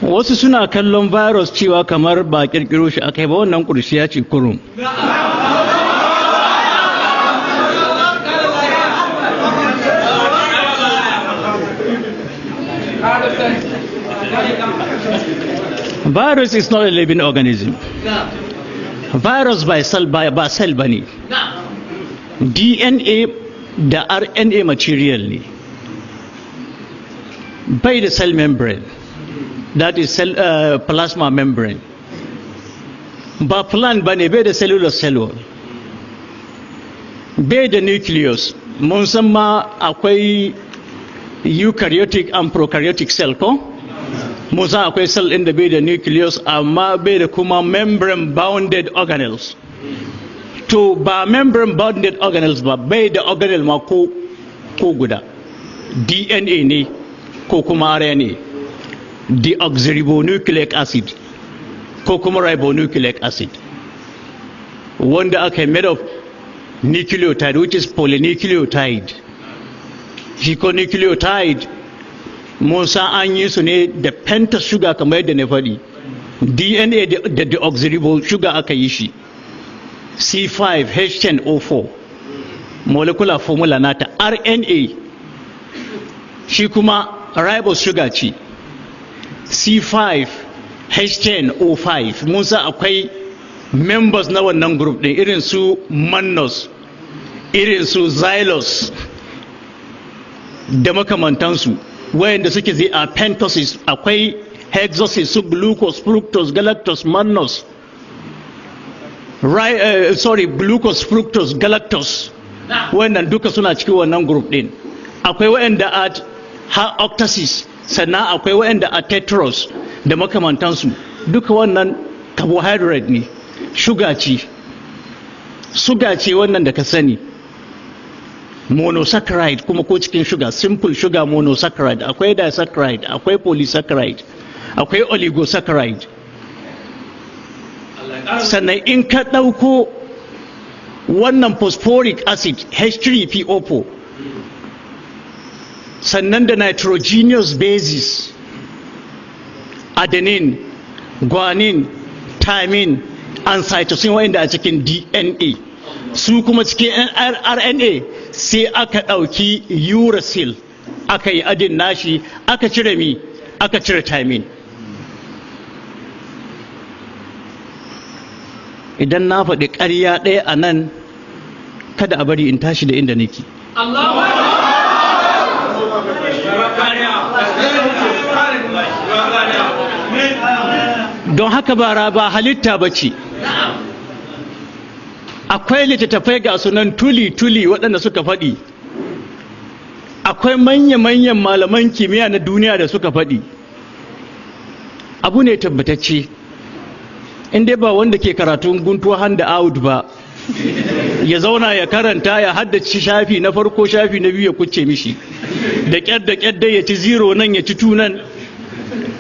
Wasu suna kallon virus cewa kamar ba kirkiro shi akai ba, wannan kurciya ce kurum. Virus is not a living organism. Virus by cell ba cell bane. DNA da RNA material ne. Bai da cell membrane. That is cell, plasma membrane. Ba plant bane, bai da cellular cell wall. Bai da nucleus. Mun san ma akwai eukaryotic and prokaryotic cell ko? Mun san akwai cell ɗin da bai da nucleus amma bai da kuma membrane bounded organelles. To, ba membrane bounded organelles ba, bai da organelle ma ko guda. DNA ne ko kuma RNA, deoxyribonucleic acid ko kuma ribonucleic acid, wanda aka made of nucleotide, which is polynucleotide. Shi ko nucleotide, mun san an yi su ne da pentose sugar, kamar yadda na faɗi. DNA da deoxyribo sugar aka yi shi, C5H10O4 molecular formula nata. RNA shi kuma ribose sugar ce, C5H10O5. Mun san akwai members na wannan group ɗin, irin su mannose, irin su xylose da makamantansu, wayanda suke zai a pentoses. Akwai hexoses, su glucose, fructose, galactose, mannose, right, sorry, glucose, fructose, galactose, wannan duka suna cikin wannan group din. Akwai wayanda a octoses, sannan akwai wayanda a tetrose da makamantansu. Duka wannan carbohydrate ne, sugar ce, sugar ce wannan da ka sani, monosaccharide. Kuma ko cikin sugar, simple sugar monosaccharide, akwai disaccharide, akwai polysaccharide, akwai oligosaccharide. Sannan in ka ɗauko wannan phosphoric acid, H3PO4, sannan da nitrogenous bases, adenine, guanine, thymine and cytosine, wa'inda a cikin DNA, su kuma cikin RNA sai aka ɗauki uracil aka yi adding nashi, aka cire mi, aka cire thymine. Idan na faɗi ƙarya ɗaya a nan, kada a bari in tashi da inda nake. Don haka bara ba halitta ba ce. Akwai littattafai ga sunan tuli-tuli waɗanda suka faɗi. Akwai manya-manyan malaman kimiyya na duniya da suka faɗi. Abu ne tabbatacce, in dai ba wanda ke karatun guntuwa hand out ba, ya zauna ya karanta, ya haddace shafi na farko, shafi na biyu ya kucce mishi da ƙyar da ƙyar, dai ya ci zero nan, ya ci two nan.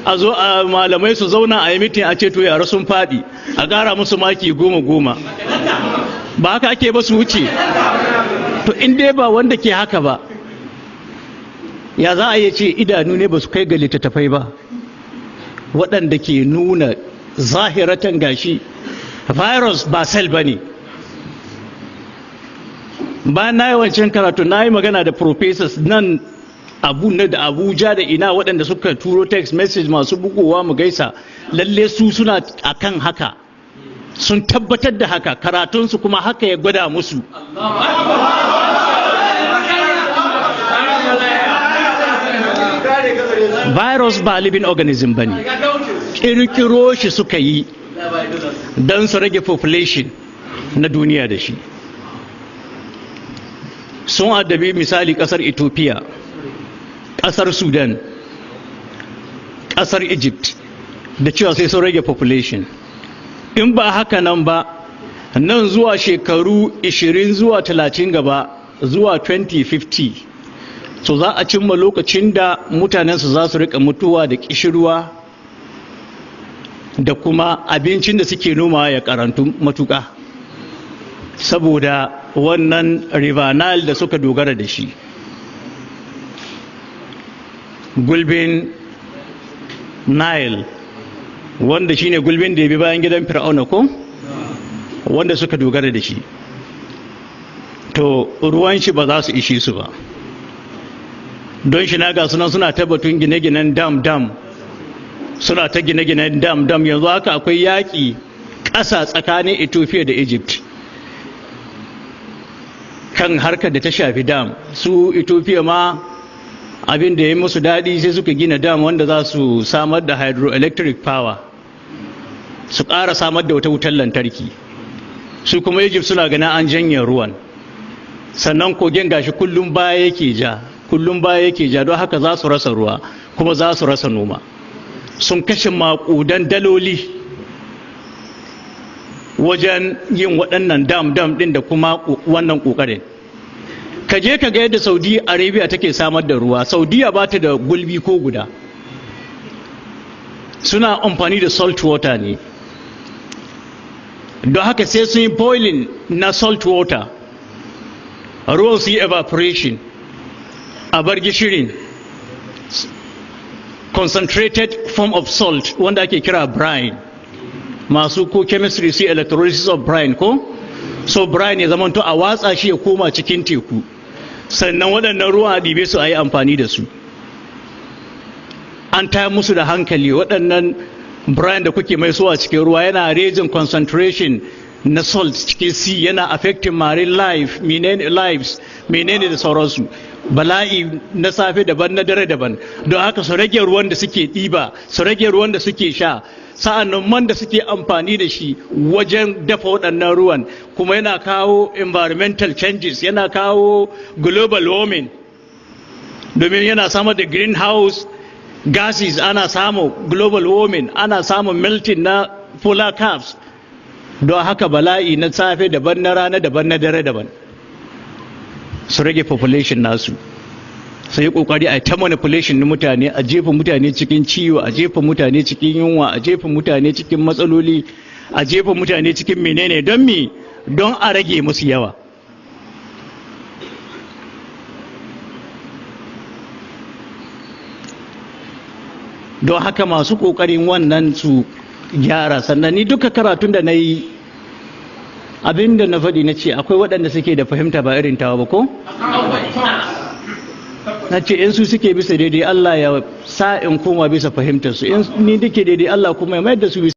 A zo a malamai su zauna a yi meeting, a ce to, yara sun faɗi, a ƙara musu maki goma goma. Ba haka ake ba, su wuce. To, in dai ba wanda ke haka ba, ya za a iya ce idanu ne ba su kai ga littattafai ba waɗanda ke nuna zahiratan gashi virus ba cell ba ne? Bayan na yi wancan karatu, na yi magana da professors nan Abu na da Abuja da ina, waɗanda suka turo text message, masu bugowa mu gaisa. Lalle su suna akan haka, sun tabbatar da haka, karatunsu kuma haka ya gwada musu. Virus ba living organism ba ne, ƙirƙiro shi suka yi don su rage population na duniya da shi. Sun addabi misali ƙasar Ethiopia, ƙasar Sudan, ƙasar Egypt, da cewa sai sun rage population. In ba haka nan ba, nan zuwa shekaru 20 zuwa 30 gaba, zuwa 2050, so za a cimma lokacin da mutanensu za su rika mutuwa da kishirwa, da kuma abincin da suke noma ya karantu matuƙa, saboda wannan River Nile da suka dogara da shi. Gulbin Nile, wanda shine gulbin da ya bi bayan gidan Fir'auna ko wanda suka dogara da shi, to ruwan shi ba za su ishe su ba. Don shi na ga sunan suna tabbatun gine-ginen dam dam, suna ta gine-ginen dam dam. Yanzu haka akwai yaƙi ƙasa tsakanin Ethiopia da Egypt kan harkar da ta shafi dam. Su Ethiopia ma abin da ya yi musu daɗi, sai suka gina dam wanda za su samar da hydroelectric power, su ƙara samar da wata wutar lantarki. Su kuma Egypt suna ganin an janye ruwan, sannan kogin gashi kullum baya yake ja, kullum baya yake ja. Don haka za su rasa ruwa kuma za su rasa noma. Sun kashe maƙudan daloli wajen yin waɗannan dam dam ɗin da kuma wannan ƙoƙarin. Ka je ka ga yadda Saudi Arabia take samar da ruwa. Saudiya ba ta da gulbi ko guda, suna amfani da salt water ne. Don haka sai sun yi boiling na salt water, ruwan su yi evaporation, a bar gishirin, concentrated form of salt wanda ake kira brine. Masu ko chemistry su electrolysis of brine ko. So brine ya zamanto a watsa shi ya koma cikin teku, sannan waɗannan ruwa a ɗibe su a yi amfani da su. An taya musu da hankali, waɗannan brine da kuke mai suwa cikin ruwa yana raising concentration na salt cikin sea, yana affecting marine life, menene lives, menene da sauransu. Bala'i na safe daban, na dare daban. Don haka su rage ruwan da suke ɗiba, su rage ruwan da suke sha. Sa'annan man da suke amfani da shi wajen dafa waɗannan ruwan kuma yana kawo environmental changes, yana kawo global warming, domin yana samar da greenhouse gases, ana samun global warming, ana samun melting na polar caps. Don haka bala'i na safe daban, na rana daban, na dare daban. Su rage population nasu, sai yi kokari a ta manipulation na mutane, a jefa mutane cikin ciwo, a jefa mutane cikin yunwa, a jefa mutane cikin matsaloli, a jefa mutane cikin menene. Don me? Don a rage musu yawa. Don haka masu kokarin wannan su gyara. Sannan ni duka karatun da na yi, abinda na faɗi, na ce akwai waɗanda suke da fahimta ba irin tawa ba ko? Na ce in su suke bisa daidai, Allah ya sa in koma bisa fahimtar su. In ni dake daidai, Allah kuma ya mayar da su bisa.